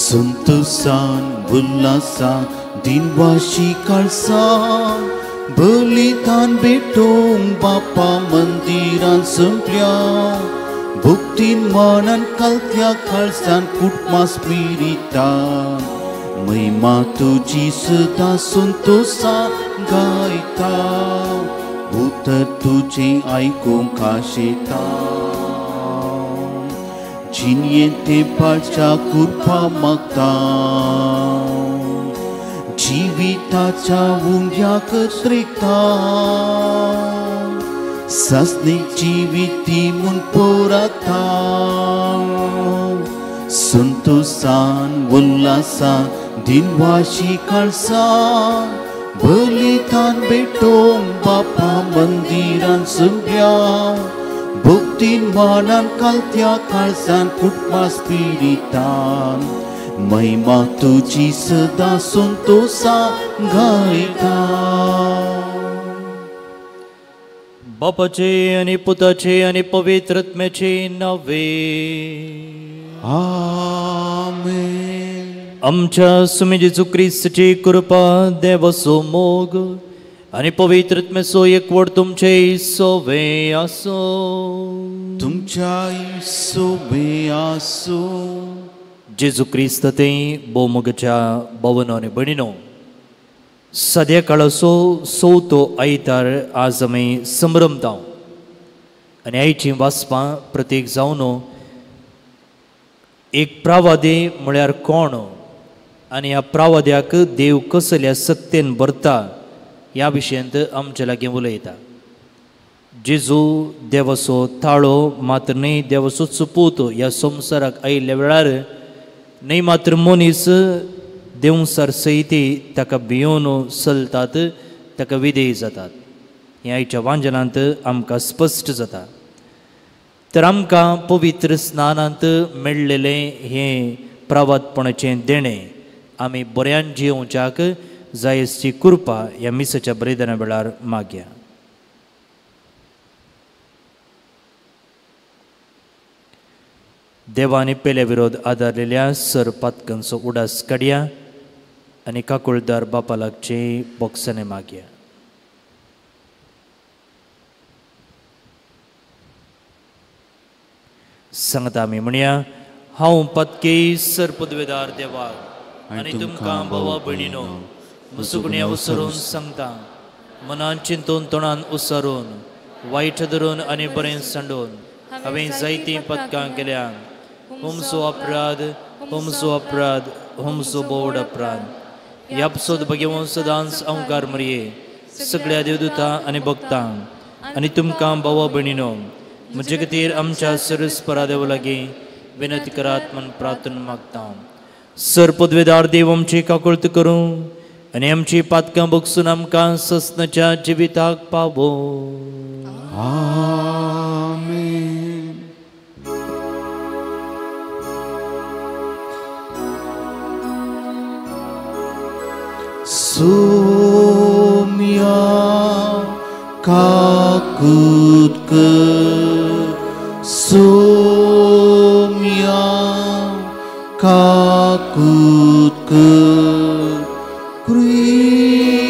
संतोषान उल्हासान दिनवाशी काळसान बलिदान भेटोवंक बापा मंदिरान संपल्या भक्तीन मनान कालत्या काळसान कुटुंबा स्पिरितान महिमा तुजी सदां संतोषान गायता उतर तुजें आयकूंक आशेता जिणयेंत तेंपाच्या कृपा मागता जिविताच्या उंड्याक त्रेकता सासणीक जिविती म्हूण पोराता संतोषान उल्हासान दिनवाशी काळसान बलिदान भेटोवंक बापा मंदिरान संपल्या भक्तीन मनान कालत्या काळसान कुटुंबा स्पिरितान महिमा तुजी सदां संतोषान गायता. बापाचे आनी पुताचे आनी पवित्र आत्म्याचे नावे आमेन. आमच्या सुमी जेजू क्रिस्ताची कृपा, देवाचो मोग आनी पवित्र आत्म्याचो एकवट तुमचे सोवे आसूं. तुमच्या सोवे आसूं. जेजू क्रिस्त ते भोवमोगाच्या भावनो आनी भयणीनो, सद्या काळाचो चवथो आयतार आज आमी संभ्रमता आनी आयचीं वाचपां प्रतीक जावन एक प्रावादी म्हळ्यार कोण आनी ह्या प्रावाद्याक देव कसल्या सक्तेन भरता ह्या विशयांत आमचे लागीं उलयता. जेजू देवाचो ताळो मात्र न्हय, देवाचो सुपूत ह्या संवसाराक आयिल्ल्या वेळार न्हय मात्र मनीस देंवसार सयती ताका भियोवन चलतात, ताका विधेय जातात. हें आयच्या वांजनांत आमकां स्पश्ट जाता. तर आमकां पवित्र स्नानांत मेळ्ळेलें हें प्रावादपणाचें देणें आमी बऱ्यान जियोवच्याक जायसची कृपा ह्या मिसाच्या बलिदाना वेळार मागया. देवानी पेल्या विरोध आदारलेल्या सर पातकांचो उडास काडया आनी काकुळदार बापा लागचे बोक्साने मागया. सांगता आमी म्हणया, हांव पातके सर पदवेदार देवाक आनी तुमकां भावा भयणीनो मुसुगण्या उसरून सांगता, मनान चिंतून तोंडान उसारून वायट धरून आनी बरें सांडून हांवें जायतीं पदकां केल्या. हुमसो अपराध, हुमसो अपराध, हुमसो बोड अपराध. ह्या पसोद भगेवन सदांच अंकार मरये सगळ्या देवदूतां आनी भक्तांक आनी तुमकां भावा भयणीनो म्हजे खातीर आमच्या सरस्परा देवा लागीं विनंती करात म्हूण प्रार्थना मागता. सर पदवेदार देव आमची काकुळत करूं आनी आमची पातकां बगसून आमकां ससनाच्या जिविताक पावो. आमेन. सोम्या काकूत कर, सोम्या काकूत कर, क्रिस्ता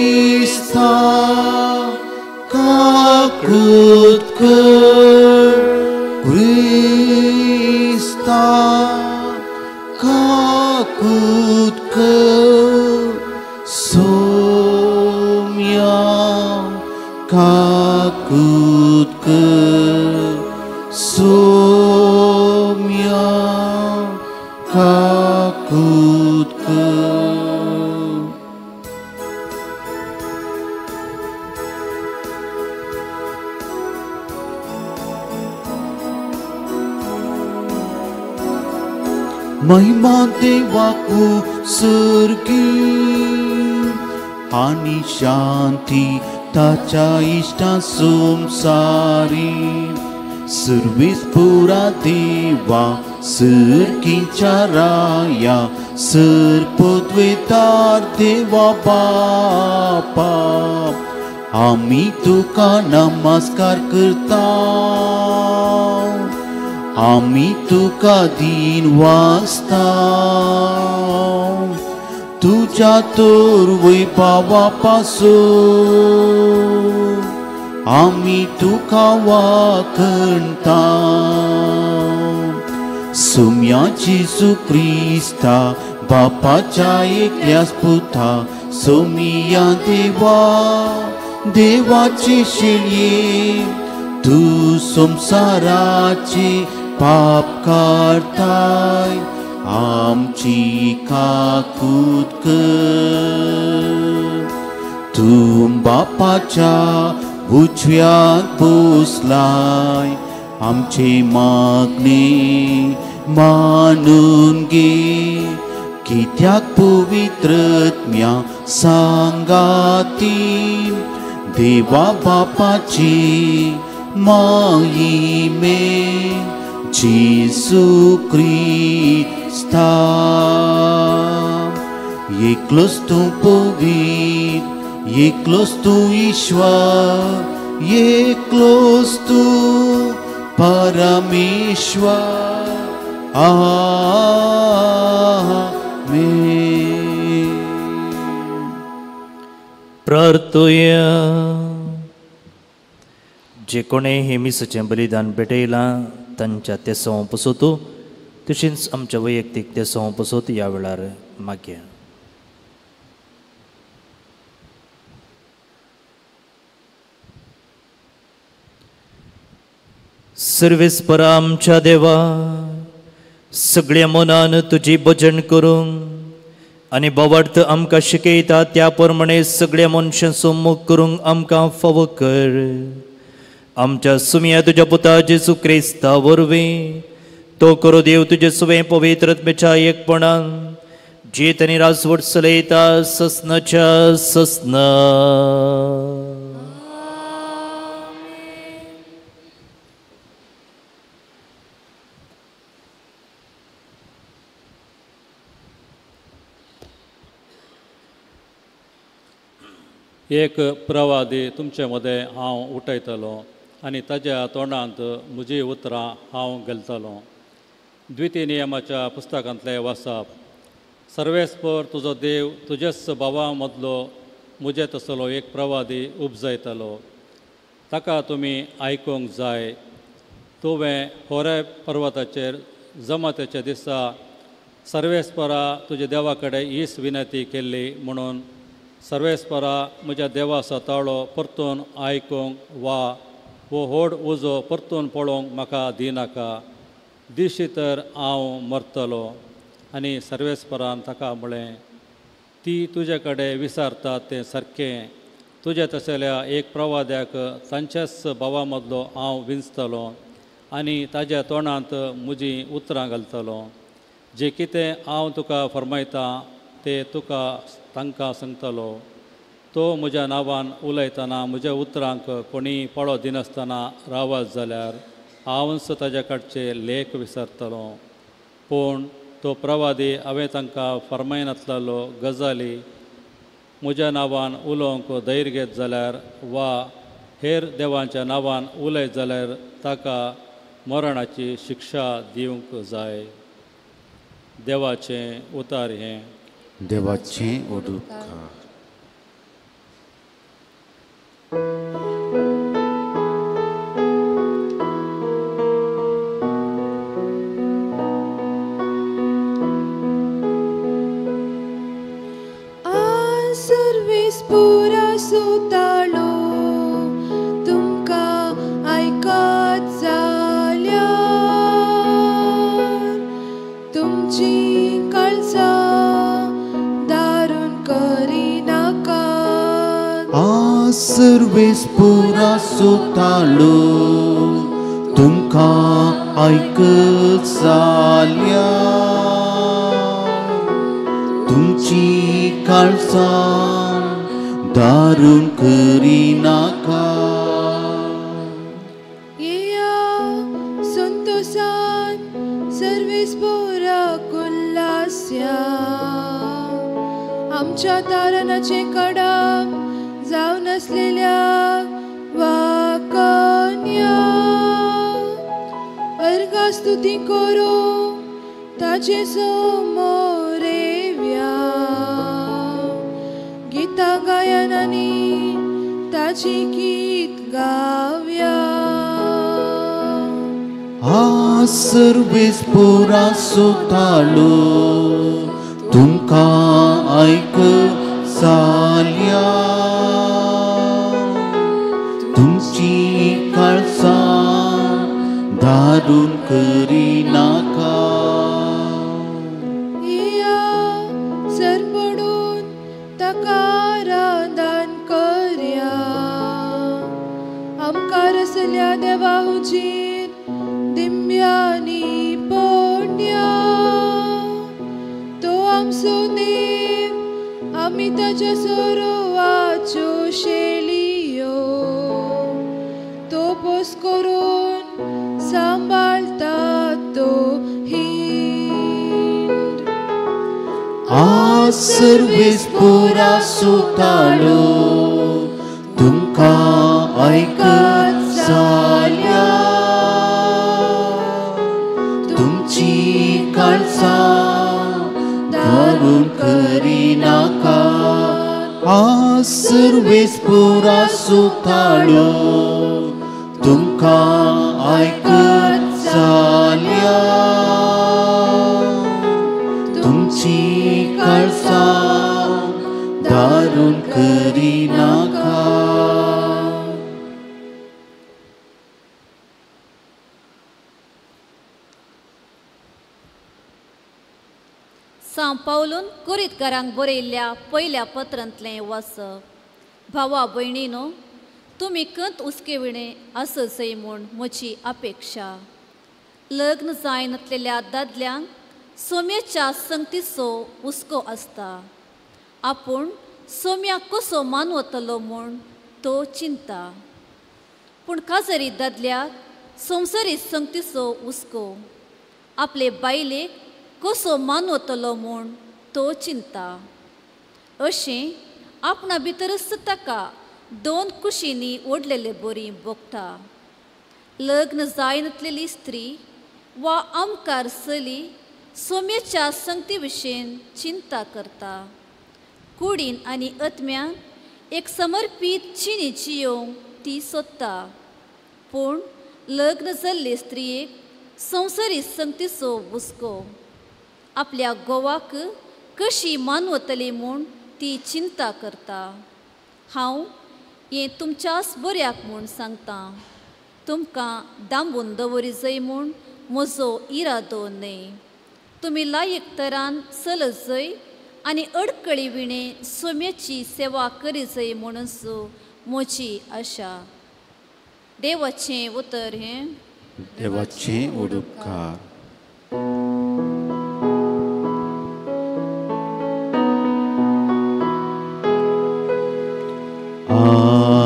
काकूत कर, क्रिस्ता काकूत कर, सोम्या काकूत कर, सोम्या काकूत कर. महिमा देवाकू सर्गी आनी शांती ताच्या इश्टा संवसारी. सर्वीस पुरा देवा सर्गीच्या राया सर पदवेदार देवा बापा आमी तुका नमस्कार करता. आमी तुका दीन वाचता तुज्या तर वैभावा पासून आमी तुका वाखणता सुम्या जेजू क्रिस्ता बापाच्या एकल्याच पुता सोमिया देवा देवाची शेळये तूं संवसाराचे पाप काडताय आमची काकूत कर तूं बापाच्या उजव्याक बसलाय आमचे मागणे मानून घे कित्याक पवित्रत्म्या सांगाती देवा बापाची माहिमे जेजू क्रिस्ता एकलोच तूं पवित्र एकलोच तूं ईश्वर एकलोच तूं परमेश्वर आमेन. प्रार्थुया. जे कोणें हे मिसाचें बलिदान भेटयलां तांच्या तेसांव पसोत तशेंच आमच्या वैयक्तीक तेसांव पसोत ह्या वेळार मागया. सर्वेस्परा आमच्या देवा सगळ्या मनान तुजी भजन करूंक आनी भावार्थ आमकां शिकयता त्या प्रमाणे सगळ्या मनशांचो मोग करूंक आमकां फावो कर. आमच्या सुम्या तुज्या पुता जेजू क्रिस्ता वरवीं तो करो देव तुजे सुवें पवित्रत्मेच्या एकपणान जेत आनी राजवट चलयता ससनाच्या ससना. एक प्रवादी तुमचे मदें हांव उठयतलो आनी ताज्या तोंडांत म्हजी उतरां हांव घालतलो. द्वितीय नियमाच्या पुस्तकांतलें वाचप. सर्वेस्पर तुजो देव तुजेच भावा मदलो म्हजे तसलो एक प्रवादी उपजयतलो, ताका तुमी आयकूंक जाय. तुवें होरे पर्वताचेर जमातेच्या दिसा सर्वेस्परा तुज्या देवा कडेन हीच विनंती केल्ली म्हणून सर्वेस्परा म्हज्या देवाचो ताळो परतून आयकूंक वा हो व्हड उजो परतून पळोवंक म्हाका दिनाका, दिशी तर हांव मरतलो. आनी सर्वेस्परान ताका म्हळें, ती तुजे कडेन विचारतात तें सारकें, तुज्या तसल्या एक प्रवाद्याक तांच्याच भावा मदलो हांव विंचतलो आनी ताज्या तोंडांत म्हजीं उतरां घालतलो. जें कितें हांव तुका फर्मायतां तें तुका तांकां सांगतलो. तो म्हज्या नांवान उलयतना म्हज्या उतरांक कोणीय पळो दिनासतना रावत जाल्यार हांवच ताज्या कडचे लेख विसरतलो. पूण तो प्रवादी हांवें तांकां फर्मायनातलेलो गजाली म्हज्या नांवान उलोवंक धैर्य घेत जाल्यार वा हेर देवांच्या नांवान उलयत जाल्यार ताका मरणाची शिक्षा दिवंक जाय. देवाचें उतार हें. देवाचें उपकार. सर्वेस्पुरा सुताळो तुमकां आयकत जाल्यार तुमची काळजां दारून करिनाकात. सर्वेस्पुरा सुताळो तुमकां आयकत जाल्यार तुमची काळजां दारून करिनाका. येया संतोसान सर्वेस्पुराक उल्हासया, आमच्या तारणाचें कडाम जावन आसलेल्या वाकन्या अर्गा स्तुती करो ताजे समोर येव्या गीतां गायनांनी ताजी गीत गावया. आ सर्वेस पुरा सुतालो तुमकां आयक जाल्या तुमची काळजां दारून करिनाका. या सरपडून ताका रांदान करया आमकां रसल्या देवा हुजीर दिम्यांनी पडया. तो आमचो देव आमी ताच्या सोरोवाच्यो शेलियो तो पोस करून सांबाळता तो हिंड. आ सर्वेस पुरा सुतालो तुमकां आयकत जाल्या तुमची काळजां दारून करिनाका. आ सर्वेस पुरा सुतालो तुमकां आयकत जाल्या तुमची काळजां दारून करिनाका. सांव पावलून कुरीतकारांक बरयल्ल्या पयल्या पत्रांतलें वाचप. भावा भयणीनो, तुमी कंत उसके विणें आसचय म्हूण म्हजी अपेक्षा. लग्न जायनातलेल्या दादल्यांक सोम्याच्या संगतीचो हुस्को आसता. आपूण सोम्याक कसो मानवतलो म्हूण तो चिंता. पूण काजरी दादल्याक संवसारी संगतीचो हुस्को, आपले बायलेक कसो मानवतलो म्हूण तो चिंता. अशें आपणा भितरच ताका दोन कुशींनी ओडलेले बरी भोगता. लग्न जायनातलेली स्त्री वा आमकार चली सोम्याच्या संगती विशयन चिंता करता. कुडीन आनी आत्म्यान एक समर्पीत जिणी जियोवंक ती सोदता. पूण लग्न जाल्ले स्त्रियेक संवसारी संगतीचो हुस्को, आपल्या घोवाक कशी मानवतली म्हूण ती चिंता करता. हांव हें तुमच्याच बऱ्याक म्हूण सांगता. तुमकां दांबून दवरी जाय म्हूण म्हजो इरादो न्हय. तुमी लायक तरान चलत जाय आनी अडकळी विणें सोम्याची सेवा करी जाय म्हणूनच म्हजी आशा. देवाचें उतर हें. देवाचें उपकार.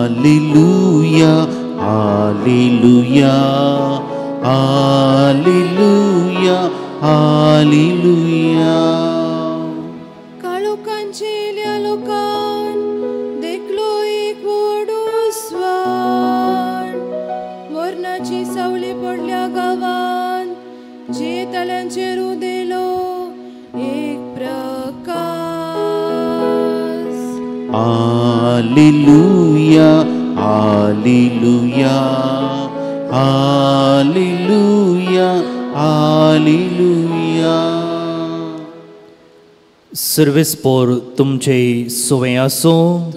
Alleluia, Alleluia, Alleluia, Alleluia. काळोखांचेल्या लोकान देखलो एक व्हड उस्वान. मरणाची सावली पडल्या गांवान जियेतल्यांचेर उदेलो एक Prakash. Alleluia, Alleluia, Alleluia, Alleluia. Sarves पोर तुमचे सुवें आसूं.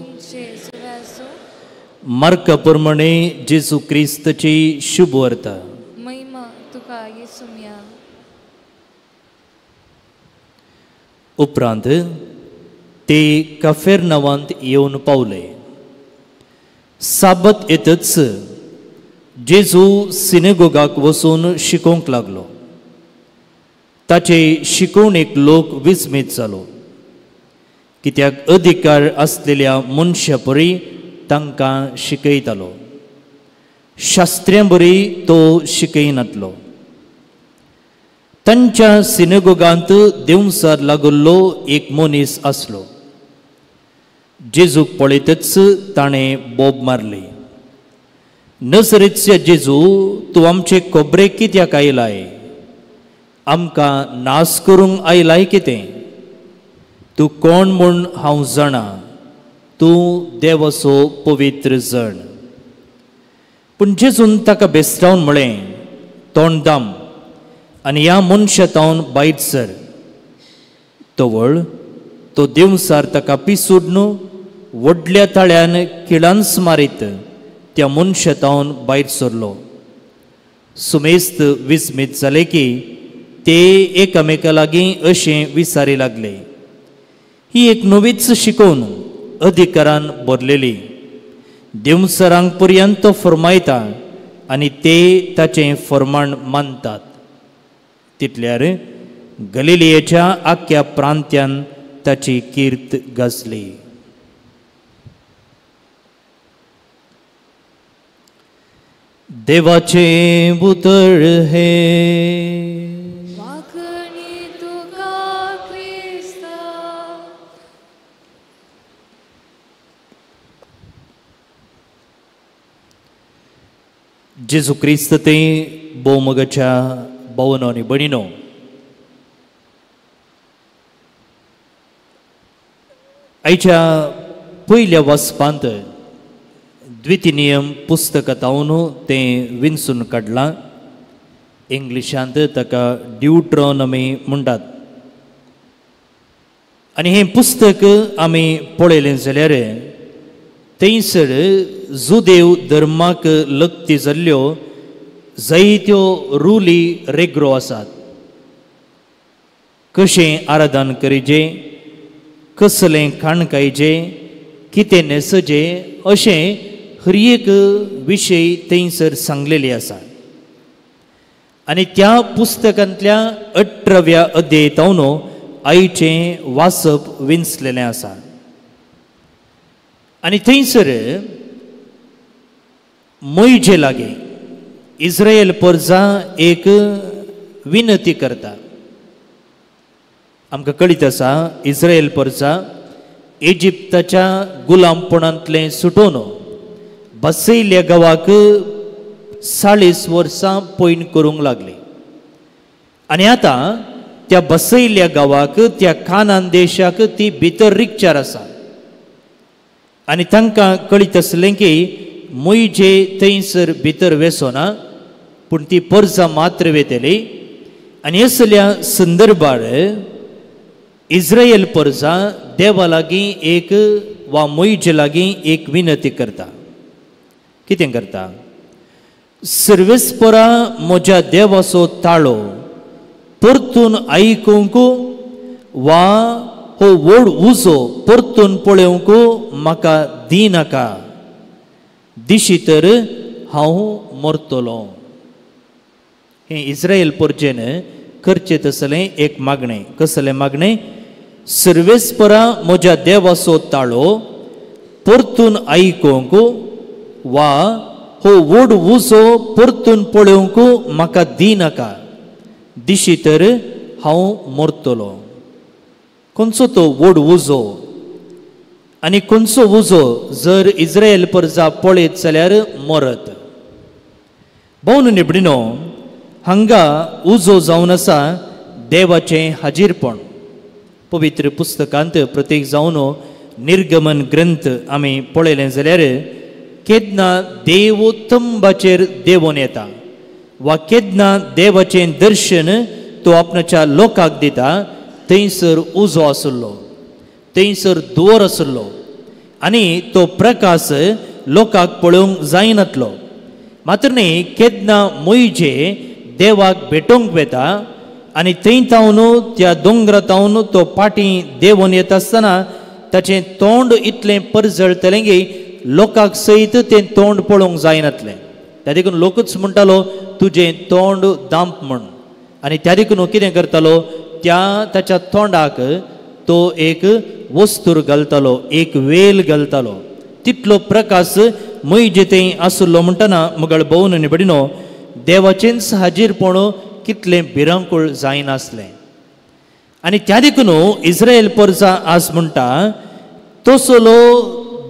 मार्का प्रमाणे जेजू क्रिस्तची शुभ वार्ता. महिमा तुका येसुम्या. उपरांत ते कफेरनावांत येवन पावले. साबत येतच जेजू सिनेगोगाक वचून शिकोवंक लागलो. ताचे शिकोवणेक लोक विस्मीत जालो, कित्याक अधिकार आसलेल्या मनशा परी तांकां शिकयतालो. शास्त्र्यां बरी तो शिकयनातलो. तांच्या सिनेगोगांत देंवचार लागल्लो एक मनीस आसलो. जेजूक पळयतच ताणें बोब मारली, नजरेच्या जेजू, तूं आमचे खोबरे कित्याक आयलाय? आमकां नास करूंक आयलाय कितें? तूं कोण म्हूण हांव जाणा, तूं देवाचो पवित्र जण. पूण जेजून ताका बेस्टावन म्हळें, तोंड दाम आनी ह्या मनशा तावन भायर सर. तवळ तो देवसार ताका पिसूड न्हू व्हडल्या ताळ्यान किळांच मारीत त्या मनशा तावन भायर सरलो. सुमेस्त विस्मीत जाले की ते एकामेका लागीं अशें विचारी लागले, ही एक नवीच शिकोवन अधिकारान भरलेली. देवसरांक पर्यंत तो फरमायता आनी ते ताचें फरमाण मानतात. तितल्यार गलिलियेच्या आख्या प्रांत्यान ताची कीर्त गाजली. देवाचें उतर हें. वाखणी तुका क्रिस्ता. जेजू क्रिस्त ते भोवमगाच्या भावनो आनी भयणीनो, आयच्या पयल्या वाचपांत द्वितीय नियम पुस्तकांत तें विंचून काडलां. इंग्लिशांत ताका ड्युट्रॉनॉमी म्हणटात. आनी हें पुस्तक आमी पळयलें जाल्यार थंयसर जुदेव धर्माक लग्ती जाल्ल्यो जायत्यो रुली रेग्रो आसात. कशें आराधन करीजे, कसलें खाण खायचें, कितें न्हेसचें, अशें हर एक विशय थंयसर सांगलेली आसा. आनी त्या पुस्तकांतल्या 18व्या अध्यायतावन आयचें वाचप विंचलेलें आसा. आनी थंयसर मोयजे लागीं इस्रायल परजा एक विनंती करता. आमकां कळीत आसा, इस्रायल परजा इजिप्ताच्या गुलामपणांतलें सुटोवन बसयल्ल्या गांवाक 40 वर्सां पयण करूंक लागली. आनी आतां त्या बसयल्ल्या गांवाक, त्या कानान देशाक ती भितर रिगचार आसा. आनी तांकां कळीत आसलें की मोयजे थंयसर भितर वेसोना, पूण ती परजा मात्र वेतली. आनी असल्या संदर्भार इस्रायल परजा देवा लागीं एक वा मोयजे लागीं एक विनंती करता. कितें करता? सर्वेस्परा म्हज्या देवाचो ताळो परतून आयकूंक वा हो व्हड उजो परतून पळोवंक म्हाका दिनाका, दिशी तर हांव मरतलो. हें इस्रायल परजेन करचें तसलें एक मागणें. कसलें मागणें? सर्वेस्परा म्हज्या देवाचो ताळो परतून आयकूंक वा हो व्हड उजो परतून पळोवंक म्हाका दिनाका, दिशी तर हांव मरतलो. खंयचो तो व्हड उजो आनी खंयचो उजो जर इस्रायल परजा पळयत जाल्यार मरत. भोवन निबडिनो, हांगा उजो जावन आसा देवाचें हाजीरपण. पवित्र पुस्तकांत प्रत्येक जावन निर्गमन ग्रंथ आमी पळयलें जाल्यार केन्ना देव तंबाचेर देवोन येता वा केन्ना देवाचें दर्शन तो आपणाच्या लोकांक दिता, थंयसर उजो आसलो, थंयसर धुंवर आसलो आनी तो प्रकाश लोकांक पळोवंक जायनातलो. मात्र न्ही, केन्ना मोयजे देवाक भेटोवंक वेता आनी थंय तावन त्या दोंगरा तावन तो पाटी देवोन येता आसतना ताचें तोंड इतलें परजळटलें की लोकांक सयत तें तोंड पळोवंक जायनातलें. त्या देखून लोकूच म्हणटालो तुजें तोंड दांप म्हण. आनी त्या देखून कितें करतालो, त्या ताच्या तोंडाक तो एक वस्तूर घालतालो, एक वेल घालतालो. तितलो प्रकाश मोयजे थंय आसलो म्हणटना मगळ भोवन निबडिनो देवाचेंच हाजीरपण कितलें भिरांकूळ जायनासलें. आनी त्या देखून इस्रायल परजा आज म्हणटा तसलो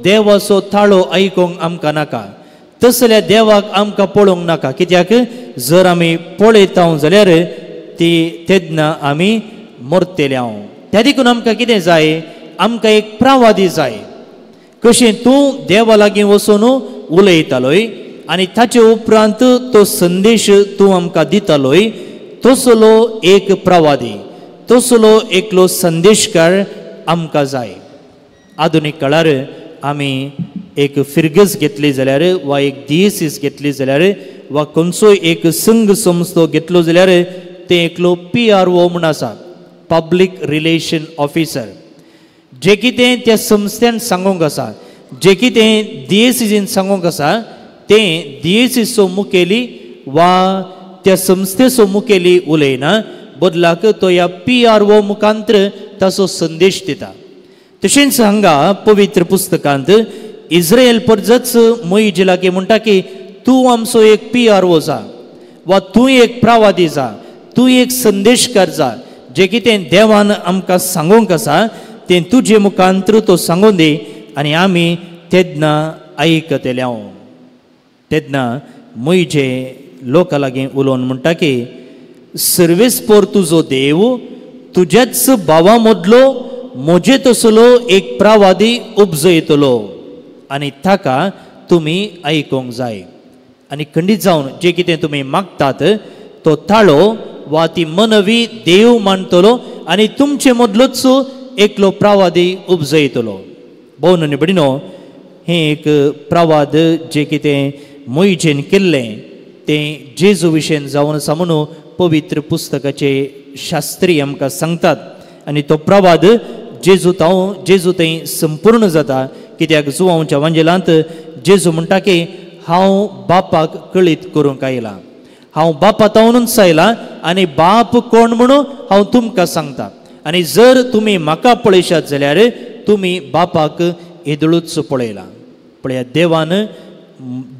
देवाचो ताळो आयकूंक आमकां नाका, तसल्या देवाक आमकां पळोवंक नाका. कित्याक जर आमी पळयता जाल्यार ती तेन्ना आमी मरतले हांव. त्या देखून आमकां कितें जाय? आमकां एक प्रवादी जाय. कशें तूं देवा लागीं वचून उलयतालोय आनी ताचे उपरांत तो संदेश तूं आमकां दितालोय, तसलो एक प्रवादी, तसलो एकलो संदेशकार आमकां जाय. आधुनीक काळार आमी एक फिरगज घेतली जाल्यार वा एक दियेसीस घेतली जाल्यार वा खंयचोय एक संघ संस्थो घेतलो जाल्यार तें एकलो PRO म्हूण आसा, पब्लीक रिलेशन ऑफिसर. जे कितें त्या संस्थेन सांगूंक आसा, जे कितें दियेसीन सांगूंक आसा तें दियेसीचो मुखेली वा त्या संस्थेचो मुखेली उलयना, बदलाक तो ह्या PRO मुखांत्र ताचो संदेश दिता. तशेंच हांगा पवित्र पुस्तकांत इस्रायल परजच मोइजे लागीं म्हणटा की तूं आमचो एक PRO जा वा तूं एक प्रवादी जा, तूं एक संदेशकार जा, जे कितें देवान आमकां सांगूंक आसा तें तुजे मुखांत्र तो सांगून दी आनी आमी तेन्ना आयकतले हांव. तेन्ना मोइजे लोकां लागीं उलोवन म्हणटा की सर्वेस्पोर तुजो देव तुज्याच भावा मदलो म्हजे तसलो एक प्रवादी उपजयतलो आनी ताका तुमी आयकूंक जाय. आनी खंडीत जावन जे कितें तुमी मागतात तो ताळो वा ती मनवी देव मानतलो आनी तुमचे मदलोच एकलो प्रवादी उपजयतलो. भोवन आनी भयणीनो, हें एक प्रवाद जे कितें मोइजेन केल्लें तें जेजू विशयन जावन आसा म्हणून पवित्र पुस्तकाचे शास्त्री आमकां सांगतात. आनी तो प्रवाद जेजू जेजू थंय संपूर्ण जाता. कित्याक जुवांवच्या वांजेलांत जेजू म्हणटा की हांव बापाक कळीत करूंक आयलां, हांव बापा तावनूच आयलां आनी बाप कोण म्हणून हांव तुमकां सांगता. आनी जर तुमी म्हाका पळयशात जाल्यार तुमी बापाक येदोळूच पळयलां. पळयात, देवान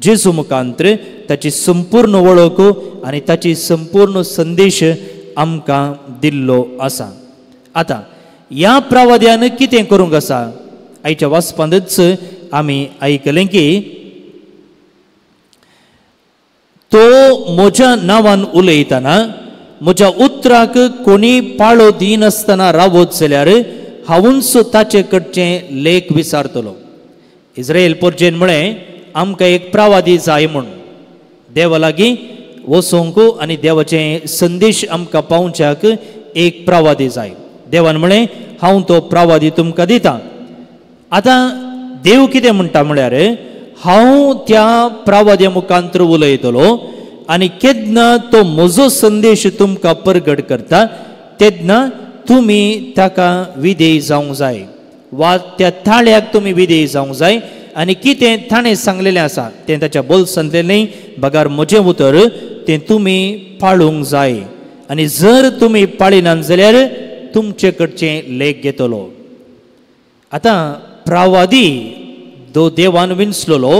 जेजू मुखांत्र ताची संपूर्ण वळख आनी ताची संपूर्ण संदेश आमकां दिल्लो आसा. आतां ह्या प्रवाद्यान कितें करूंक आसा? आयच्या वाचपांतच आमी आयकलें की तो म्हज्या नांवान उलयतना म्हज्या उतराक कोणी पाळो दिनासतना रावत जाल्यार हांवूच ताचे कडचें लेख विचारतलो. इस्रायल परजेन म्हळें आमकां एक प्रवादी जाय म्हूण. देवा लागीं वचोंक आनी देवाचे संदेश आमकां पावच्याक एक प्रवादी जाय. देवान म्हळें हांव तो प्रवादी तुमकां दिता. आतां देव कितें म्हणटा म्हळ्यार हांव त्या प्रवाद्या मुखांत्र उलयतलो आनी केन्ना तो म्हजो संदेश तुमकां परगट करता तेन्ना तुमी ताका विधेय जावंक जाय वा त्या थाळ्याक तुमी विधेय जावंक जाय. आनी कितें ताणें सांगलेलें आसा तें ताच्या बोल्सांतलें न्हय, बगार म्हजें उतर तें तुमी पाळूंक जाय. आनी जर तुमी पाळिनात जाल्यार तुमचे कडचें लेख घेतलो. आतां प्रवादी दो देवान विंचलोलो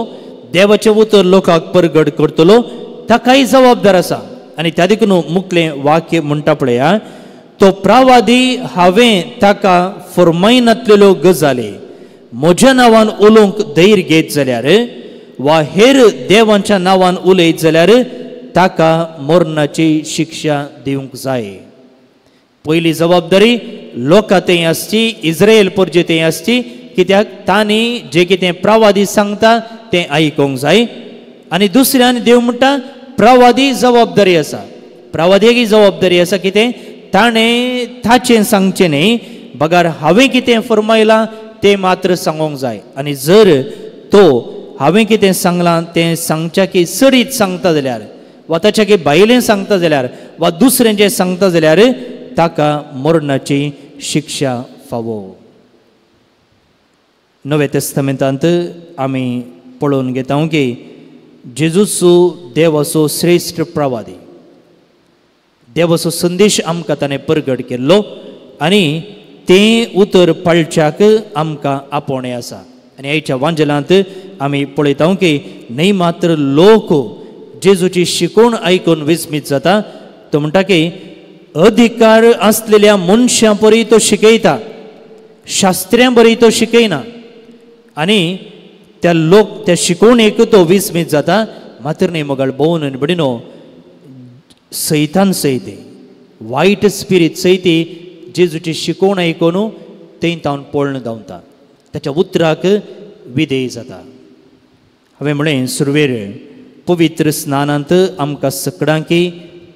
देवाचें उतर लोकांक परगट करतलो ताकाय जबाबदार आसा. आनी त्या देखून मुखलें वाक्य म्हणटा पळया, तो प्रवादी हांवें ताका फरमायनातलेल्यो गजाली म्हज्या नांवान उलोवंक धैर्य घेत जाल्यार वा हेर देवांच्या नांवान उलयत जाल्यार ताका मरणाची शिक्षा दिवंक जाय. पयली जबाबदारी लोकां थंय आसची, इस्रायल परजे थंय आसची, कित्याक तांणी जे कितें प्रवादी सांगता तें आयकूंक जाय. आनी दुसऱ्यान देव म्हणटा प्रवादी जबाबदारी आसा, प्रवाद्याकी जबाबदारी आसा कितें ताणें ताचें सांगचें न्हय, बगार हांवें कितें फरमायलां तें मात्र सांगूंक जाय. आनी जर तो हांवें कितें सांगलां तें सांगच्या की चडीत सांगता जाल्यार वा ताच्या की भायलें सांगता जाल्यार वा दुसरें जें सांगता जाल्यार ताका मरणाची शिक्षा फावो. नव्या तेस्तामेंतांत आमी पळोवन घेता की जेजूचो देवाचो श्रेश्ठ प्रवादी, देवाचो संदेश आमकां ताणें परगट केल्लो आनी तें उतर पाळच्याक आमकां आपोवणें आसा. आनी आयच्या वांजेलांत आमी पळयता की न्हय मात्र लोक जेजूची शिकवण आयकून विस्मीत जाता, तो म्हणटा की अधिकार आसलेल्या मनशां परी तो शिकयता, शास्त्र्यां बरी तो शिकयना. आनी त्या लोक त्या शिकवणेक तो विस्मीत जाता. मात्र न्हय मोगाळ भोवन आनी भयणीनो, सैतान सयते वायट स्पिरीत सयती जेजूची शिकवण आयकून थंय तावन पळोवन धांवता, ताच्या उतराक विधेय जाता. हांवें म्हणलें सुरवेर पवित्र स्नानांत आमकां सकडांकी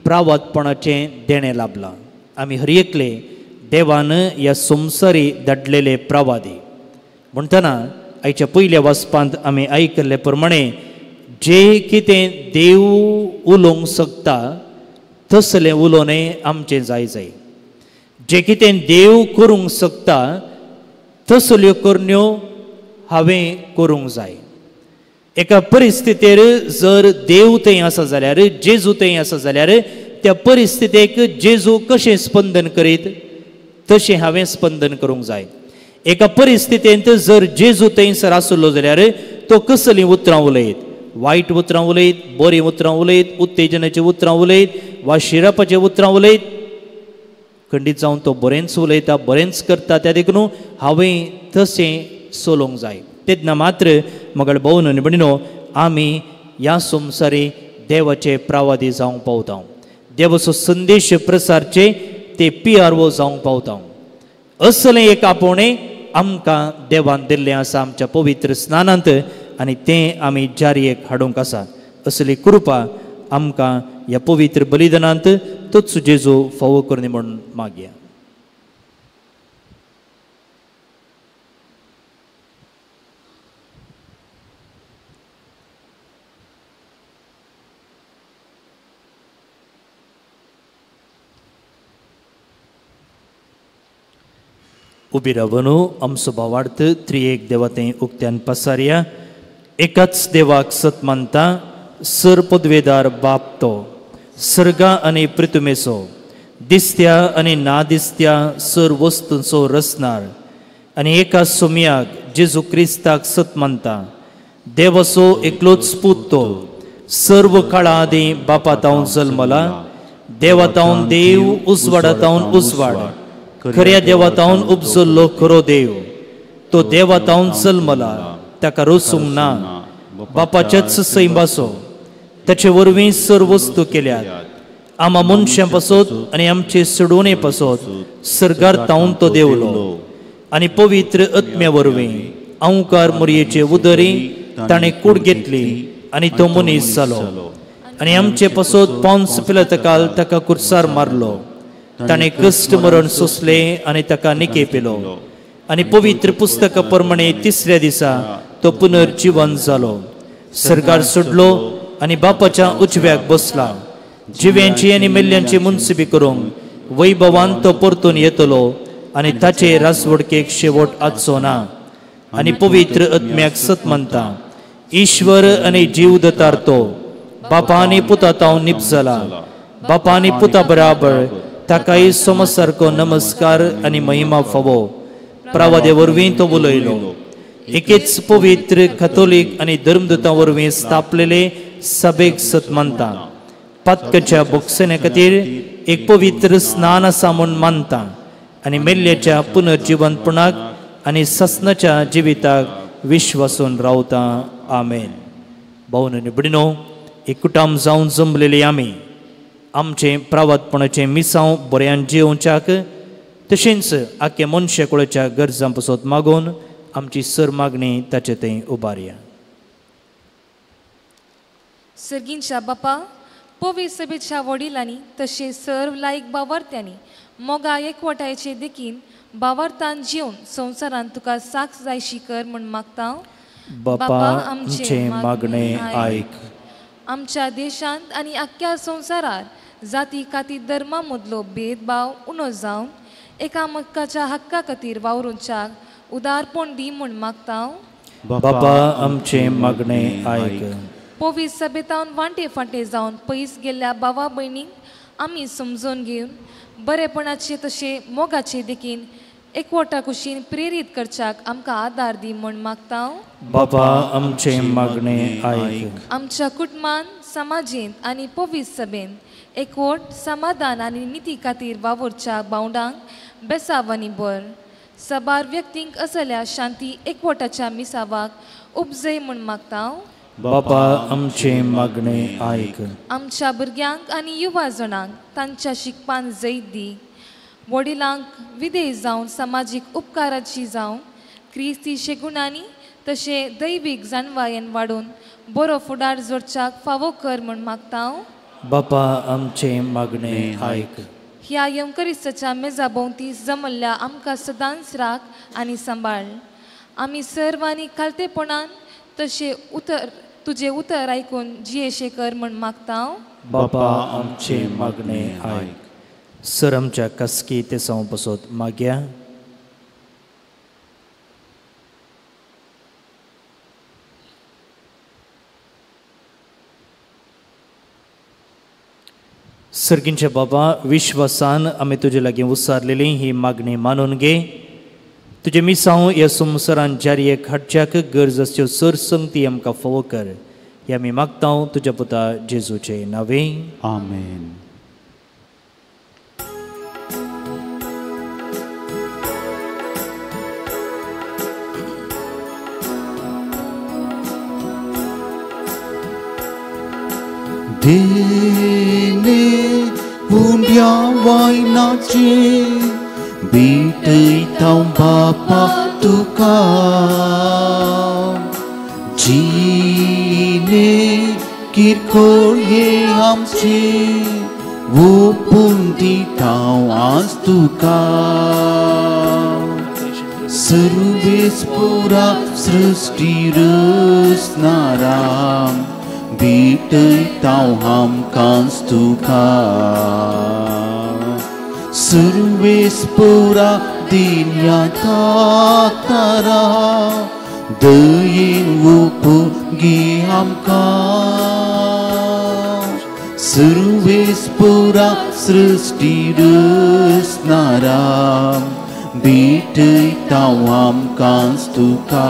प्रावातपणाचें देणें लाभलां. आमी हर एकले देवान ह्या संवसारी धाडलेले प्रवादी म्हणटना आयच्या पयल्या वाचपांत आमी आयकल्ले प्रमाणे जे कितें देव उलोवंक शकता तसलें उलोवणें आमचें जाय जाय, जें कितें देव करूंक शकता तसल्यो करण्यो हांवें करूंक जाय. एका परिस्थितीर जर देव थंय आसा जाल्यार, जेजू थंय आसा जाल्यार त्या परिस्थितीक जेजू कशें स्पंदन करीत तशें हांवें स्पंदन करूंक जाय. एका परिस्थितींत जर जेजू थंयसर आसलो जाल्यार तो कसलीं उतरां उलयत, वायट उतरां उलयत, बरीं उतरां उलयत, उत्तेजनाचीं उतरां उलयत वा शिरापाचीं उतरां उलयत, खंडीत जावन तो बरेंच उलयता, बरेंच करता, त्या देखून हांवें तशें चलोवंक जाय. तेन्ना मात्र मगळ भोवन आनी भयणीनो आमी ह्या संवसारी देवाचे प्रवादी जावंक पावता, देवाचो संदेश प्रसारचे ते PRO जावंक पावता. असलें एक आपोवणें आमकां देवान दिल्लें आसा आमच्या पवित्र स्नानांत आनी तें आमी जारयेक हाडूंक आसा. असली कृपा आमकां ह्या पवित्र बलिदानांत तोच जेजू फावो करून म्हूण मागया. उबी रावन आमचो भावार्थ त्रिएक देवा तें उक्त्यान पसारया. एकाच देवाक सत मानता, सर पदवेदार बाप तो, सर्गा आनी पृथ्वेचो, दिसत्या आनी ना दिसत्या सर वस्तूंचो रचणार, आनी एका सोम्याक जेजू क्रिस्ताक सत मानता, देवाचो एकलोच पूत तो, सर्व काळा आदीं बापा तावन जल्मला, देवा तावन देव, उजवाडा तावन उजवाड, खऱ्या देवा तावन उपजल्लो खरो देव, तो देवा तावन जल्मला, ताका रोसूंक ना, बापाच्याच सैमाचो, ताचे वरवीं सर्व वस्तू केल्यात, आमा मनशां पासत आनी आमचे सोडोवणे पासत सर्गार तावन तो देवलो, आनी पवित्र आत्म्या वरवीं अंकार मोरयेचे उदरी ताणें कूड घेतली आनी तो मनीस जालो, आनी आमचे पासत पोन्स पिलातकाल ताका कुर्सार मारलो, ताणें कश्ट मरण सोंसलें आनी ताका निके पिलो, आनी पवित्र पुस्तका प्रमाणे तिसऱ्या दिसा तो पुनर्जिवन जालो, सरकार सोडलो आनी बापाच्या उजव्याक बसला, जिव्यांची आनी मेल्ल्यांची मुनसिबी करूंक वैभवान तो परतून येतलो आनी ताचे रासवडकेक शेवट आसचो ना. आनी पवित्र आत्म्याक सत मानता, ईश्वर आनी जीव दतार तो, बापा आनी पुता तावन निपजला, बापा आनी पुता बराबर ताकाय समसारको नमस्कार आनी महिमा फावो. प्रवादे वरवीं तो उलयलो. एकेच पवित्र कथोलीक आनी धर्मदूतां वरवीं स्थापलेले सभेक सत मानता, पातकाच्या बोगसण्या खातीर एक पवित्र स्नान आसा म्हूण मानता, आनी मेल्ल्याच्या पुनर्जिवनपणाक आनी ससनाच्या जिविताक विश्वासून रावता. आमेन. भावन आनी भयणीनो, एकूटाम जावन जमलेली आमी आमचें प्रावातपणाचें मिसांव बऱ्यान जियोवच्याक तशेंच आख्या मनशाकुळाच्या गरजां पासत मागून आमची सर मागणी ताचे थंय उबारया. सर्गींच्या बापा, पवित्र सभेच्या वडिलांनी तशें सर्व लायक बावार्थ्यांनी मोगा एकवटायचे देखीन बावार्थान जिवन संवसारांत तुका साक्ष जायशी कर म्हूण मागता. बापा आमचें मागणें आयक. आमच्या देशांत आनी आख्ख्या संवसारार जाती काती धर्मा मदलो भेदभाव उणो जावन एकामेकाच्या हक्का खातीर वावरुंच्याक उदारपण दी म्हूण मागता. बापा आमचें मागणें आयक. पवित्र सभेतावन वांटे फांटे जावन पयस गेल्ल्या भावा भयणींक आमी समजून घेवन बरेपणाचे तशें मोगाचे देखीन एकवटा कुशीन प्रेरीत करच्याक आमकां आदार दी म्हूण मागता. बाबा आमचें मागणें आयक. आमच्या कुटुंबान, समाजेंत आनी पवित्र सभेंत एकवट, समाधान आनी निती खातीर वावुरच्या बावडांक बेसाव आनी बर साबार व्यक्तींक असल्या शांती एकवटाच्या मिसावाक उपजय म्हूण मागता. बापा आमचें मागणें आयक. आमच्या भुरग्यांक आनी युवा जणांक तांच्या शिकपान जैत दी. वडिलांक विधेय जावन समाजीक उपकाराची जावं क्रिस्ती शेगुणांनी तशें दैवीक जाणवायेन वाडोवन बरो फुडार जोडच्याक फावो कर म्हूण मागता. बापा आमचें मागणें आयक. ह्या येवकरिस्ताच्या मेजा भोंवती जमल्ल्या आमकां सदांच राख आनी सांबाळ. आमी सर्वांनी खालतेपणान तशें उतर तुजें उतर आयकून जियेशें कर म्हूण मागता. बापा आमचें मागणें आयक. सर आमच्या कास्की तेसांव पसत मागया. सर्गींचे बाबा, विश्वासान आमी तुजे लागीं उसारलेली ही मागणी मानून घे. तुजें मिसांव ह्या संवसारान जारी हाडच्याक गरज आसच्यो सर संगती आमकां फावो कर. हे आमी मागता तुज्या पुता जेजूचे नांवे. आमेन. देने उंड्या वायनाचे भेटयता बापा तुका जिने किरकोळ हे आमचे ओपून दिता आज तुका. सर्वेस पुरा सृष्टी रचणारा भेटयता आमकांच तुका. सर्वेस पुरा दिन्या तारा दयेन ओपून आमकां. सर्वेस पुरा सृष्टी रचणारा भेटयता आमकांच तुका.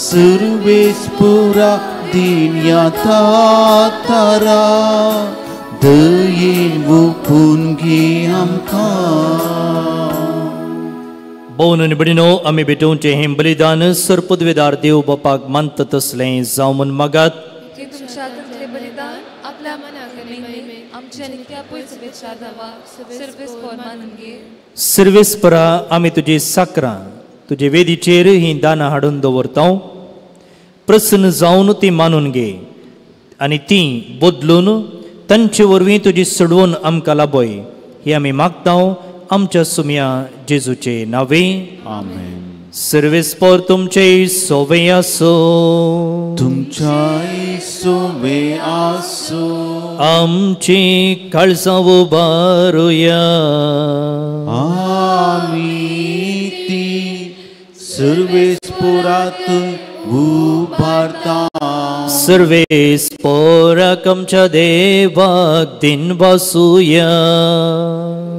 सर्वेस पुरा दिन्या तारा दयेन ओपून घे आमकां. भोवन भयणीनो, आमी भेटोवचें हें बलिदान सरपदवेदार देव बापाक मानता तसलें जावं म्हूण मागात. तुमच्या हातांतलें बलिदान आपल्या मनाक आनी महिमेक आमच्या आनी त्या पयसुपेच्या दावाक सर्वेस्पोर मानून घे. सर्वेस्परा आमी तुजी साकरां तुजे वेदीचेर हीं दानां हाडून दवरता. प्रसन्न जावन ती मानून घे आनी ती बदलून तांचे वरवीं तुजी सोडवून आमकां लाबय. ही आमी मागता आमच्या सुमया जेजूचे नांवे. आमेन. सर्वेस्पोर तुमचे सोवे आसूं. तुमच्याय सोवे आसूं. आमची काळजां उबारुया. आमी ती सर्वेस्पोरात उबारता. सर्वेस्पोराक आमच्या देवाक दिन वासुया.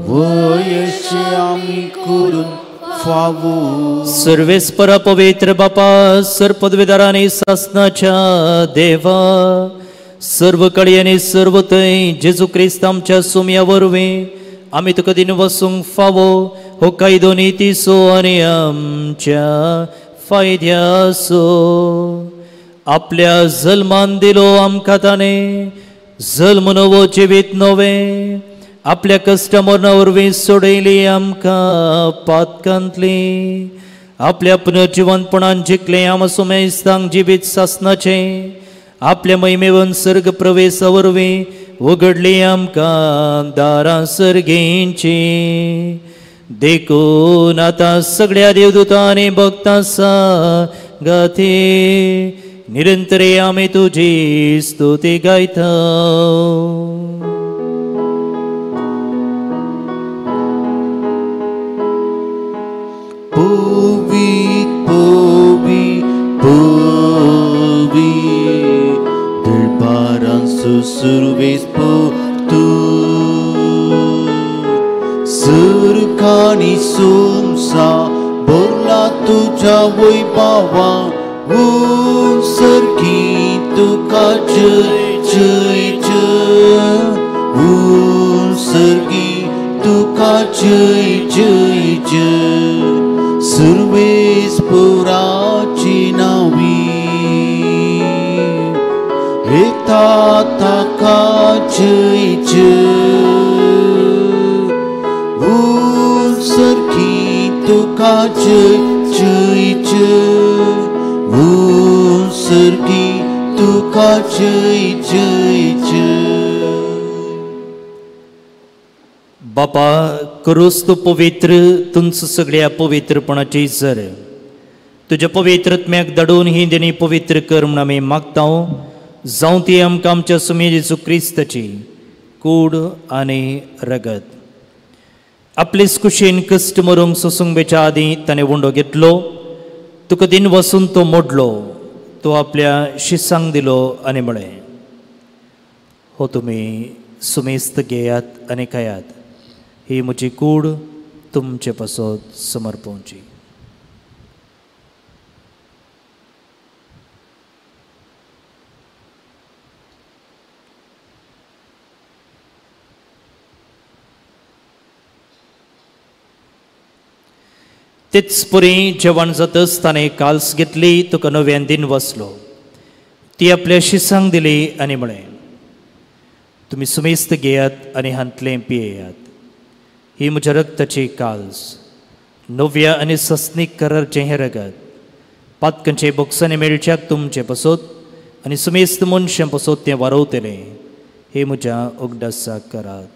वयशे आमी करून फावो. सर्वेस्परा पवित्र बापा, सर्पदवेदारांनी सासनाच्या देवा, सर्व कळी आनी सर्व थंय जेजू क्रिस्त आमच्या सुमया वरवीं आमी तुका दिन वसूंक फावो हो कायदो नितीचो आनी आमच्या फायद्याचो. आपल्या जल्मान दिलो आमकां ताणें जल्म नवो जिवीत नवें. आपल्या कश्टा मरणा वरवीं सोडयली आमकां पातकांतली. आपल्या पुनर्जिवंतपणान जिखलें आम सुमेस्तांक जिवीत सासनाचें. आपल्या महिमेवन सर्ग प्रवेशा वरवीं उगडली आमकां दारां सर्गेंची. देखून आतां सगळ्या देवदूतांनी भक्तां सांगाती निरंतरे आमी तुजी स्तुती गायता. पवी पवी पवी दरबारांसो सुरवेस तू सरकानी सोमसा बोरला तुझ्या वैभावा सरकी तुका जय जय जय सरगी तुका जय जय जय सुरवेस पुराची नावी. येता ताका जय जय उंच तुका जय जय जय उंच तुका जय जय जय. बापा क्रूस तूं पवित्र तुमचो सगळ्या पवित्रपणाची सर तुज्या पवित्रत्म्याक धाडून ही देणी पवित्र कर म्हूण आमी मागता. जावं ती आमकां आमच्या सुमी जेजू क्रिस्ताची कूड आनी रगत. आपलेच कुशीन कश्ट मरूंक सोसूंक बेच्या आदीं ताणें उंडो घेतलो, तुका दिन वसून तो मोडलो, तो आपल्या शिसांक दिलो आनी म्हळें, हो तुमी सुमेस्त घेयात आनी खायात, ही म्हजी कूड तुमचे पासत समर्पोवची. तेच परी जेवण जातच ताणें काल्स घेतली, तुका नव्यान दिन वसलो, ती आपल्या शिसांक दिली आनी म्हळें, तुमी सुमेस्त घेयात आनी हांतलें पियेयात, ही म्हज्या रक्ताची काल्स, नव्या आनी सस्नीक करारचें हें रगत, पातकांचे बोक्सांनी मेळच्याक तुमचें पसत आनी सुमेस्त मनशां पसत तें वारवतलें, हे म्हज्या उगडासाक करात.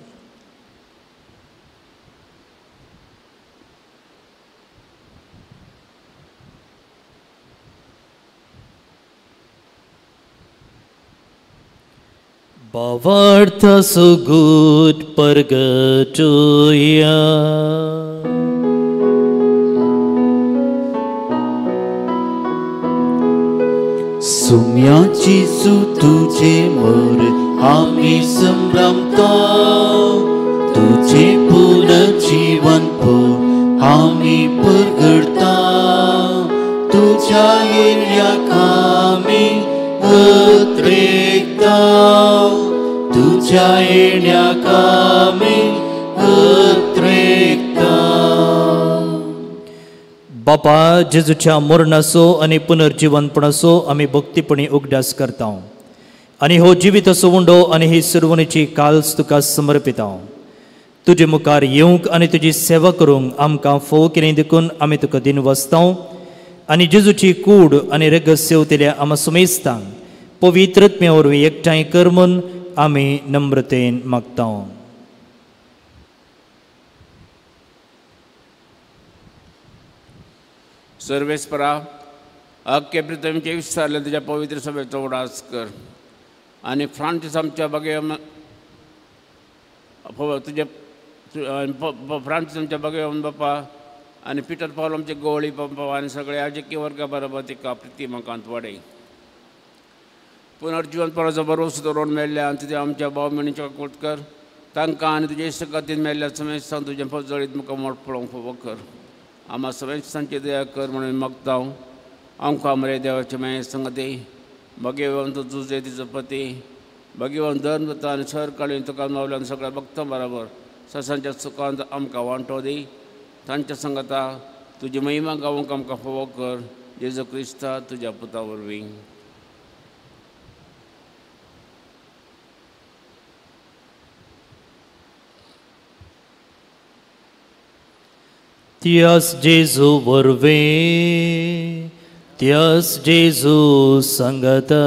भावार्थ सुगूट परगटुया. सुम्याची सु तुझे मोर आमी संभ्रमता, तुझे पुनर्जीवन पोर आमी परगडता, तुझ्या येण्या कामी उतरेकता, तुझ्या येण्या कामी उतरेकता. बापा जेजूच्या मरणाचो आनी पुनर्जिवनपणाचो आमी भक्तीपणी उगडास करता आनी हो जिविताचो उंडो आनी ही सुरवणीची काल्स तुका समर्पिता. तुजे मुखार येवंक आनी तुजी सेवा करूंक आमकां फोव केली देखून आमी तुका दिन वसता आनी जेजूची कूड आनी रगत सेवतल्या आमा सुमेस्तांक पवित्रत्म्या वरवीं एकठांय कर म्हूण आमी नम्रतेन मागता. सर्वेस्परा अख्खे प्रितमचे विस्तारले तुज्या पवित्र सभेचो उडास कर आनी फ्रांसीस आमच्या बगे तुज्या फ्रांसीस आमच्या बगे बापा आनी पिटर पावल आमचे गोवळी बापा आनी सगळे राजकीय वर्गा बरोबर तिका प्रिती म्हाकांत वाडय. पुनर्जिवनपणाचो भरवंसो दवरून मेळ्ळ्या आनी तुज्या आमच्या भाव भयणींच्या कृत कर तांकां आनी तुज्या इश्ट खातीर मेळ्ळ्या समेस्तांक तुजें फजळीत मुखार मोड पळोवंक फावो कर. आमा समेस्तांची दया कर म्हणून मागता. आमकां मरे देवाचे मागीर संगती भगेवन तुजे तिचो पती भगेवन धर्म जाता आनी सर काडून तुका मावल्यान सगळ्या भक्तां बराबर ससांच्या सुखांत आमकां वांटो दी. तांच्या संगता तुजी महिमा गावंक आमकां फावो कर जेजू क्रिस्ता तुज्या पुता वरवीं. त्यास जेजू वरवीं, त्यास जेजू संगता,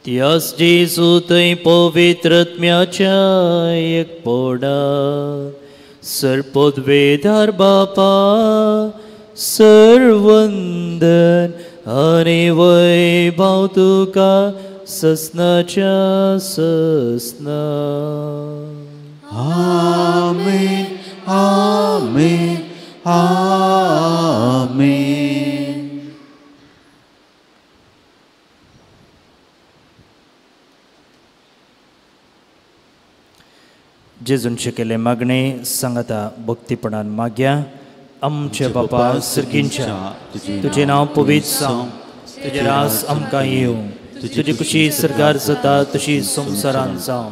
त्यास जेजू थंय पवित्रत्म्याच्या एकपणा सर्पोद्वेदार बापा सर्वंदन आनी वैभव तुका ससनाच्या ससना. आमेन आमेन आमेन. जेजून शिकयल्लें मागणें सांगाता भक्तीपणान मागया. आमचे बापा सर्गींच्या, तुजें नांव पवित्र जावं, तुजें रास आमकां येवं, तुजी खुशी सरकार जाता तशी संवसारांत जावं.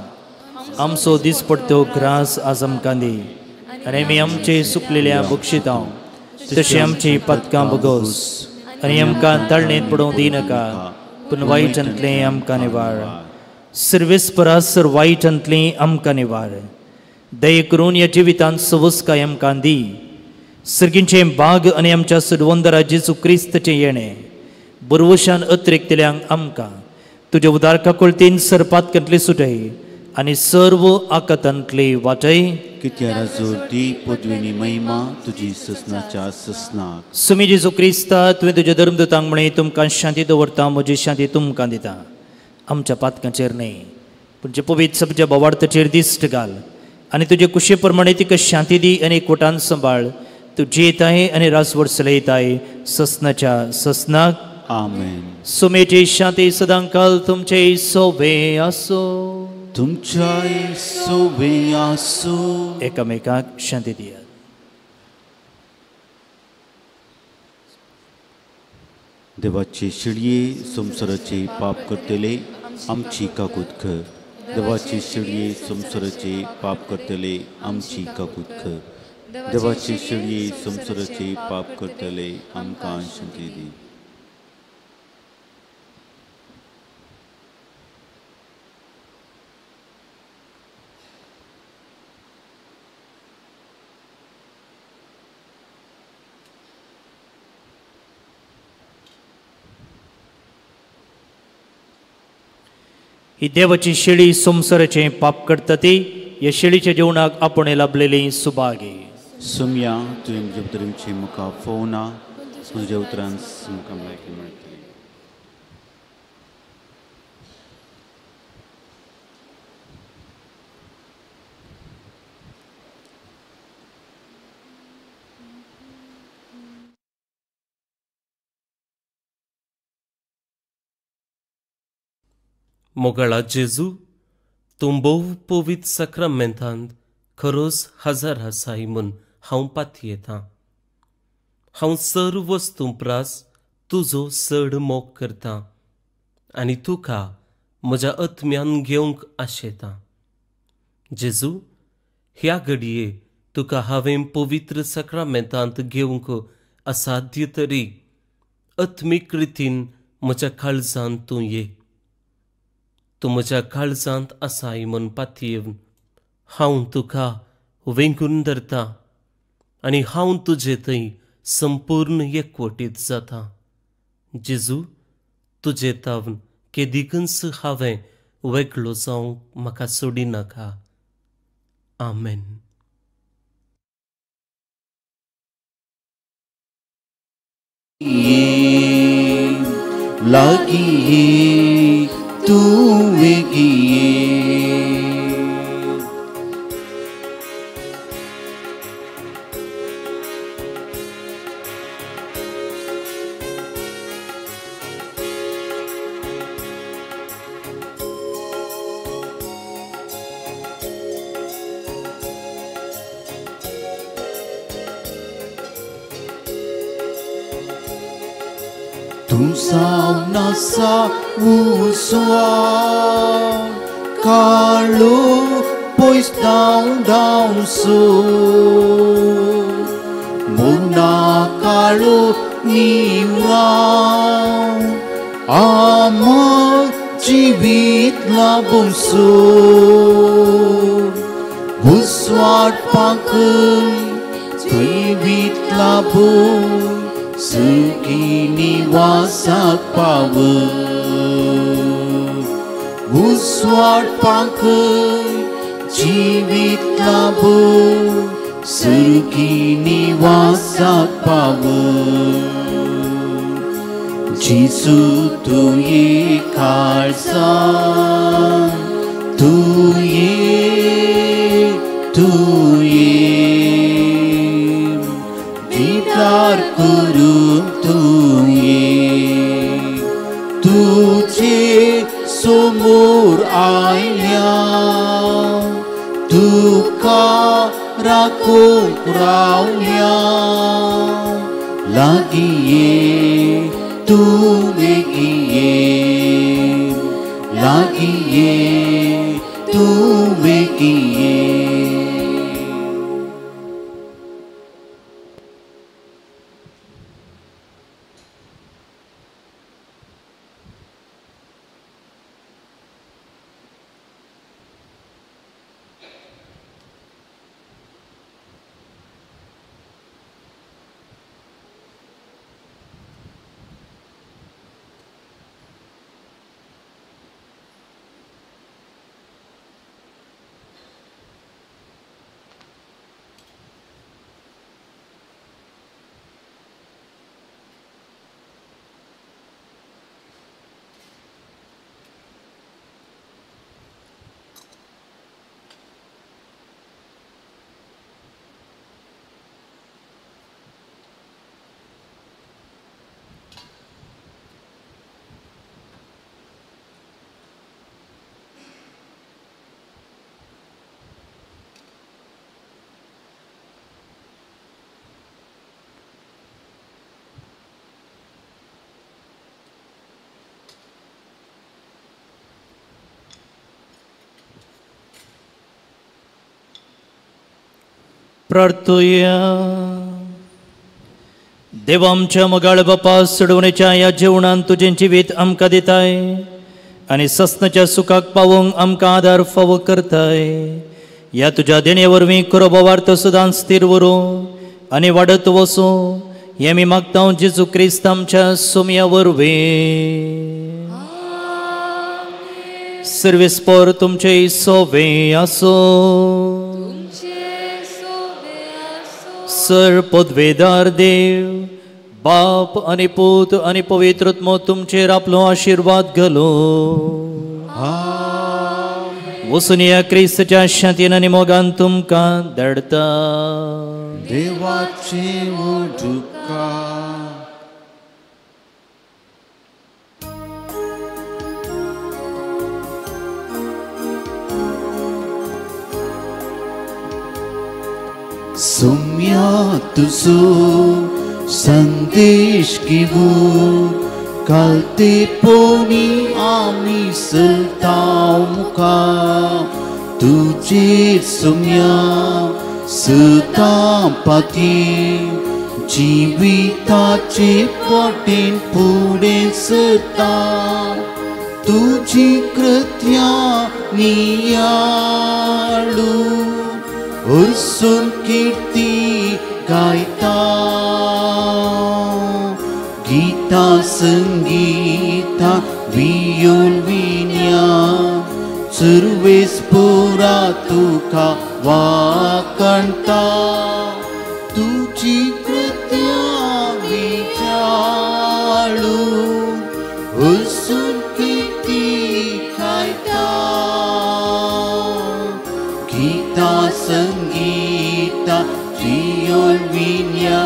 आमचो दिसपडतो ग्रास आज आमकां दी आनी आमी आमचे सुकलेल्या बक्षितां तशी आमची पदकां बगोस आनी आमकां ताळणेंत पडोवंक दिनाका पूण वायटांतलें आमकां निवार. सर्वेस्परा सर वायटांतलें आमकां निवार. दये करून ह्या जिवितांत सवस्काय आमकां दी. सर्गींचें बाग आनी आमच्या सुडवंदरा जेजू क्रिस्तचें येणें बरवशान अत्रेकतल्यांक आमकां तुज्या उदार काकुळतीन सरपातकांतली सुटय आनी सर्व आकातांतली वाटय. कित्या राजो दी पदवीनी महिमा तुजी ससनाच्या ससनाक. सुमी जेजू क्रिस्ता तुवें तुज्या धर्मदूतांक म्हळें तुमकां शांती दवरता, म्हजी शांती तुमकां दिता. आमच्या पातकांचेर न्हय पूण जे पवित्र सभेच्या बोवार्थाचेर दिश्ट घाल आनी तुजे कुशे प्रमाणे तिका शांती दी आनी एकवटान सांबाळ. तूं जियेताय आनी रासवड चलयताय ससनाच्या ससनाक. आमेन. सुमेची शांती सदांकाल तुमचे सोवे आसो. तुमच्याय सोवे आसो. एकामेकाक शांती दियात. देवाचे शिळये संवसाराचे पाप करतले आमची काकूत कर. देवाचे शिळये संवसाराचे पाप करतले आमची काकूत कर. देवाचे शिळये संवसाराचे पाप करतले आमकां शांती दी. ही देवाची शेळी संवसाराचें पाप करता ती ह्या शेळीच्या जेवणाक आपण लाभलेली सुभागी. सुमया तुवें म्हज्या उतरांची म्हाका फोवना, तुज्या उतरान म्हाका भलायकी मेळटली. मोगाळा जेजू, तूं भोव पवित्र साक्रामेंतांत खरोच हजर आसाय म्हूण हांव पातयेतां. हांव सर्व वस्तूं प्रास तुजो चड मोग करतां आनी तुका म्हज्या आत्म्यान घेवंक आशेतां. जेजू, ह्या घडये तुका हांवें पवित्र साक्रामेंतांत घेवंक असाध्य तरी आत्मीक रितीन म्हज्या काळजांत तूं ये. तूं म्हज्या काळजांत आसाय म्हूण पातयेवन हांव तुका वेंगून धरता आनी हांव तुजे थंय संपूर्ण एकवटीत जाता. जेजू, तुजे तावन केदिकूच हांवें वेगळो जावंक म्हाका सोडिनाका. आमेन. लागी तूं वेगिये तूं जावन आसा उजवाड काळो पयस धांवडावचो मोना काळो निवळाव आमर जिवीत लाभूंचो उजवाड पाकय जिवीत लाभूं सुखी निवासाक पाव. उजवाड पाकय जिवीत लाभूं सुखी निवासाक पाव. जेजू तूं ये काळजांत, तूं ये, तूं ये दिदार करूंक तूं ये. तुजे समोर आयल्या तुका राखूंक रावल्या. लागीं ये तूं बेगीन ये, लागीं ये तूं बेगीन ये. प्रार्थुया. देवा आमच्या मोगाळ बापा, सोडवणेच्या ह्या जेवणान तुजें जिवीत आमकां दिताय आनी सस्नाच्या सुखाक पावोवंक आमकां आदार फावो करताय. ह्या तुज्या देणे वरवीं खरो भावार्थ सदांच स्थिर उरूं आनी वाडत वसूं हें आमी मागता जेजू क्रिस्त आमच्या सोमया वरवीं. सर्वेस्पोर तुमचे सोवे आसूं. सर पदवेदार देव बाप आनी पूत आनी पवित्र आत्मो तुमचेर आपलो आशिर्वाद घालूं. वचून ह्या क्रिस्ताच्या शांतीन आनी मोगान तुमकां धाडटा. देवाचे उडुका. सुम्या तुझो संदेश घेऊ कालते पोनी आमी चलता मुखार तुजे सुम्या सदां पाती जिविताचे वाटेन फुडें सरता तुजी कृत्या नियाळू उर्सून कीर्ती गायता गीता संगीता वियोल विन्या सुरवेस पुरा तुका वाकणता तुजी कृत्या विचाळू उर्सून कीर्ती गायता गीता संगीता जियोल विन्या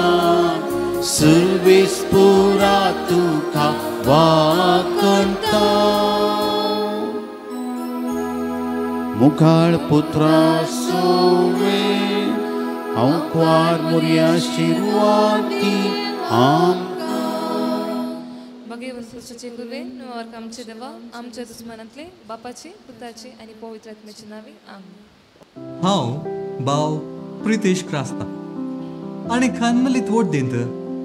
सुरवेस पुरा तुका वाकणता. मुखाळ पुत्रा सोवे हांव क्वार मोरया शिरवाती आमकां. भगेवन पुरुषाचे गुरवे नुवार्क आमचे देवा आमच्या दुस्मनांतले बापाचे पुताचे आनी पवित्र आत्म्याचे नावे आमेन. हांव भाव प्रितेश क्रास्ता आनी कार्मेलीत वोड्डेंत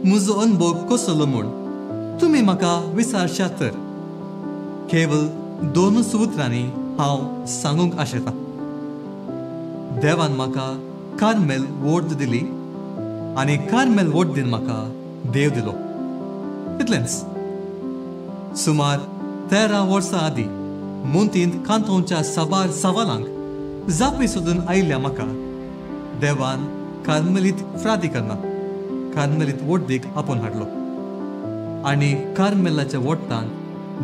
म्हजो अनुभव कसलो म्हूण तुमी म्हाका विचारशात तर केवल दोनूच उतरांनी हांव सांगूंक आशेतां. देवान म्हाका कार्मेल वोड दिली आनी कार्मेल वोड्डीन म्हाका देव दिलो. तितलेंच. सुमार 13 वर्सां आदीं मुंतींत कांतोवच्या साबार सवालांक जापी सोदून आयिल्ल्या म्हाका देवान कार्मेलीत फ्रादी करना कार्मेलीत वोड्डीक आपोवन हाडलो आनी कार्मेलाच्या वोट्टान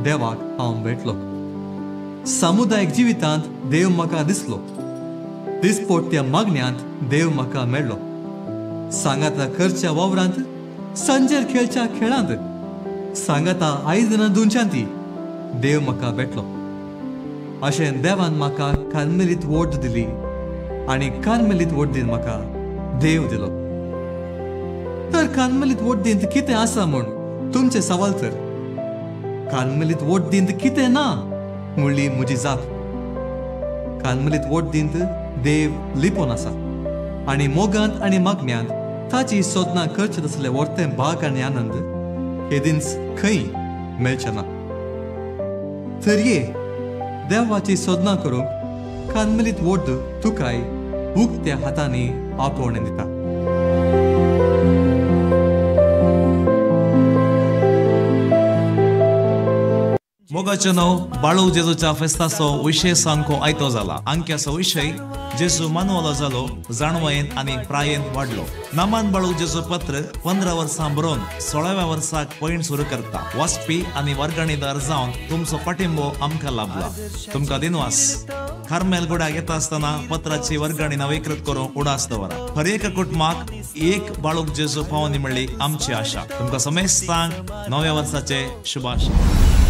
देवाक हांव भेटलो. सामुदायीक जिवितांत देव म्हाका दिसलो. दिसपोट्या मागण्यांत देव म्हाका मेळ्ळो. सांगाता करच्या वावरांत संजेर खेळच्या खेळांत सांगाता आयदनां धुवच्यांत देव म्हाका भेटलो. अशें देवान म्हाका कार्मेलीत वोट दिली आनी कार्मेलीत वोड्डीन म्हाका देव दिलो. तर कार्मेलीत वोड्डींत कितें आसा म्हूण तुमचें सवाल तर कार्मेलीत वोड्डींत कितें ना म्हणली म्हजी जाप. कार्मेलीत वोड्डींत देव लिपोन आसा आनी मोगांत आनी मागण्यांत ताची सोदना करचे तसले वर्तें भाग आनी आनंद हेदींच खंय मेळचे ना. तर ये देवाची सोदना करूंक कार्मेलीत वोड्ड तुकाय उक्त्या हातांनी आपोवणें दिता. मोगाचें नांव बाळू जेजूच्या फेस्ताचो विशय सामको आयतो जाला. अंक्याचो विशय जेजू मानवलो जालो जाणवयेन आनी प्रायेन वाडलो. नामान बाळू जेजू पत्र 15 वर्सां बरोवन 16व्या वर्साक पयण सुरू करता. वाचपी आनी वर्गणीदार जावन तुमचो पाठिंबो आमकां लाभला. तुमकां दिनवास. कार्मेल गुड्याक येता आसतना पत्राची वर्गणी नवीकृत करून उडास दवरा. हर एका कुटुंबाक एक बाळूक जेजू पावनी म्हणली आमची आशा. तुमकां समेस्तांक नव्या वर्साचे शुभाशय.